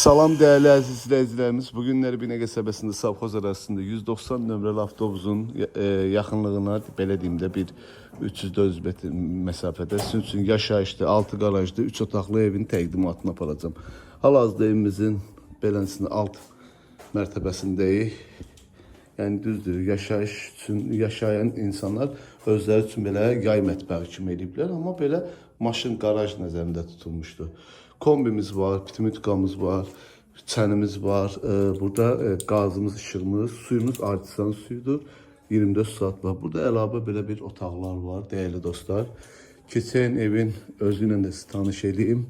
Salam değerli aziz izləyicilərimiz. Bu günləri Binə qəsəbəsində Savxoz ərazisində 190 nömrəli avtobusun yaxınlığına, belə deyim də, bir 300-400 metr məsafədə sizin üçün yaşayışlı, 6 qarajlı, 3 otaqlı evin təqdimatını aparacağam. Hal-hazırda evimizin beləsinin alt mərtəbəsindəyik. Yəni düzdür, yaşayış üçün yaşayan insanlar özləri üçün belə yay mətbəxi kimi eləyiblər, amma belə maşın qaraj nəzərində tutulmuşdu. Kombimiz var, pitmitkamız var, çənimiz var. Burada qazımız, işığımız, suyumuz artizan suyudur. 24 saat var. Burada əlavə belə bir otaqlar var, dəyərli dostlar. Keçən evin özü ilə də sizi tanış eləyim.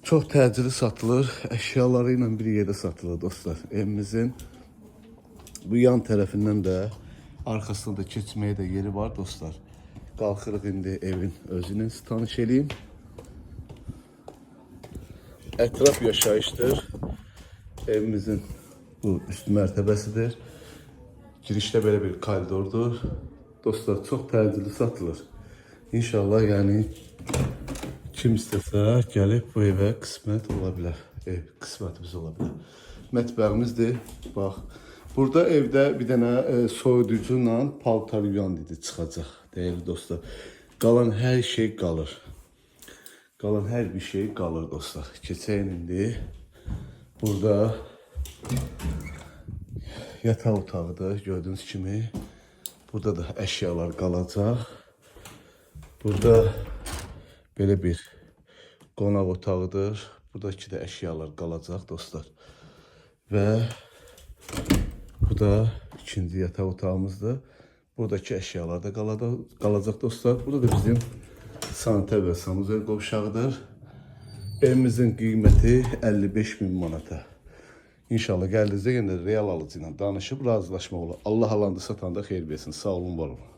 Çox təcili satılır, əşyaları ilə bir yerdə satılır dostlar. Evimizin bu yan tərəfindən də arxasına da keçməyə də yeri var dostlar. Qalxırıq indi evin özü ilə sizi tanış eləyim. Ətraf yaşayışdır. Evimizin bu üst mərtəbəsidir. Girişdə belə bir koridordur. Dostlar, çox təcili satılır. İnşallah yəni kim istəsə gəlib bu evə qismət ola bilər. Ev qismətimiz ola bilər. Mətbəximizdir. Bax. Burada evdə bir dənə soyuducu ilə paltar yuyan dedi çıxacaq, dəyərli dostlar. Qalan hər şey qalır. Qalan hər bir şey qalır dostlar. Keçək indi. Burada yataq otağıdır gördüyünüz kimi. Burada da əşyalar qalacaq. Burada belə bir qonaq otağıdır. Buradakı da əşyalar qalacaq dostlar. Və bu da ikinci yataq otağımızdır. Buradakı əşyalar da qalacaq dostlar. Burada da bizim sanitar və sanuzel qovşağıdır. Evimizin qiyməti 55 min manata. İnşallah gəldiyinizdə yenə də real alıcı ilə danışıb razılaşmaq olar. Allah alanda satanda xeyir versin. Sağ olun, var olun.